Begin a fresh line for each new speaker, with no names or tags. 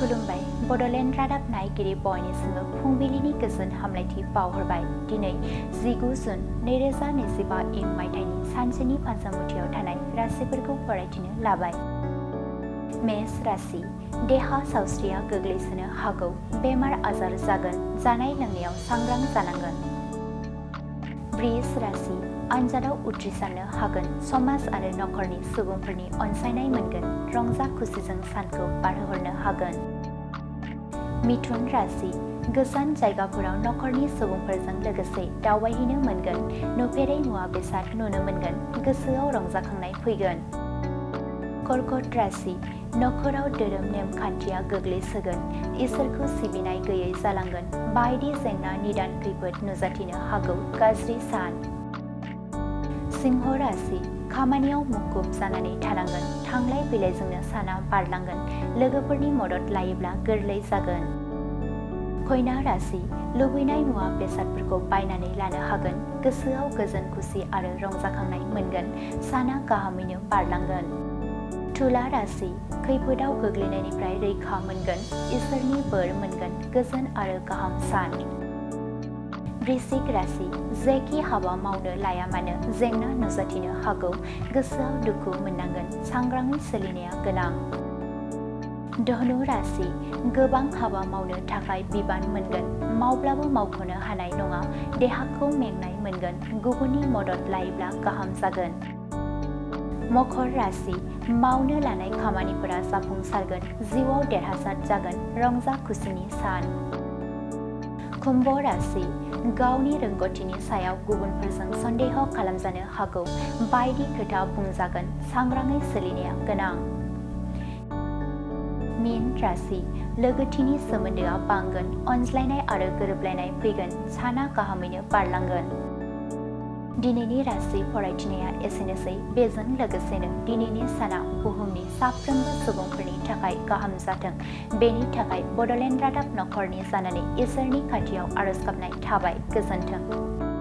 खुलुमबाय बड'लेण्ड रादाब नायगिरि बयनिसिमबो फुंबिलिनि गोजोन हामलायथि बावहरबाय। दिनै 19 जुन 2025 इं मायथाइनि सानसेनि फानजामुथियाव थानाय राशिफोरखौ फरायथिनो लाबाय। मेष राशि देहा सावस्रिया गोग्लैसोनो हागौ, बेमार आजार जागोन, जानाय लोंनायाव सांग्रां जानांगोन। वृष राशि आनजादाव उथ्रिसारनो हागोन, समाज आरो नखरनि सुबुंफोरनि अनसायनाय मोनगोन, रंजा खुसिजों सानखौ बारहोहरनो हागोन। मिथुन राशि गोजान जायगाफोराव नखरनि सुबुंफोरजों लोगोसे दावबायहैनो मोनगोन, नुफेरै मुवा बेसाद नुनो मोनगोन, गोसोआव रंजाखांनाय फैगोन। कर्कट राशि नखराव धोरोम नेमखान्थिया गोग्लैसोगोन, इसोरखौ सिबिनाय गैयै जालांगोन, बायदि जेंना निदान खैफोद नुजाथिनो हागौ, गाज्रि सान। सिंह राशि खामानियाव मुखुब जानानै थानांगोन, थांलाय फैलायजोंनो साना बारलांगोन, लोगोफोरनि मदद लायोब्ला गोरलै जागोन। कन्या राशि लुबैनाय मुवा बेसादफोरखौ बायनानै लानो हागोन, गोसोआव गोजोन खुसि आरो रंजाखांनाय मोनगोन, साना गाहामैनो बारलांगोन। तुला राशि खैफोदाव गोग्लैनायनिफ्राय रैखा मोनगोन, इसोरनि बोर मोनगोन, गोजोन आरो गाहाम सान। वृश्चिक राशि जेखि हाबा मावनो लाया मानो जेंना नुजाथिनो हागौ, गोसोआव दुखु मोननांगोन, सांग्राङै सोलिनाया गोनां। धनु राशि गोबां हाबा मावनो थाखाय बिबान मोनगोन, मावब्लाबो मावख'नो हानाय नङा, देहाखौ मेंनाय मोनगोन, गुबुननि मदद लायोब्ला गाहाम जागोन। मकर राशि मावनो लानाय खामानिफोरा जाफुंसारगोन, जिउआव देरहासार जागोन, रंजा खुसिनि सान। कुम्भ राशि गावनि रोंग'थिनि सायाव गुबुनफोरजों सन्देह खालामजानो हागौ, बायदि खोथा बुंजागोन, सांग्राङै सोलिनाया गोनां। मीन राशि लोगोथिनि सोमोन्दोआ बांगोन, अनज्लायनाय आरो गोरोबलायनाय फैगोन, साना गाहामैनो बारलांगोन। दिनैनि राशि फरायथिनाया एसेनोसै। बेजों लोगोसेनो दिनैनि साना बुहुमनि साफ्रोमबो सुबुंफोरनि थाखाय गाहाम जाथों, बेनि थाखाय बड'लेण्ड रादाब नखरनि जानानै इसोरनि खाथियाव आरज गाबनाय थाबाय। गोजोन्थों।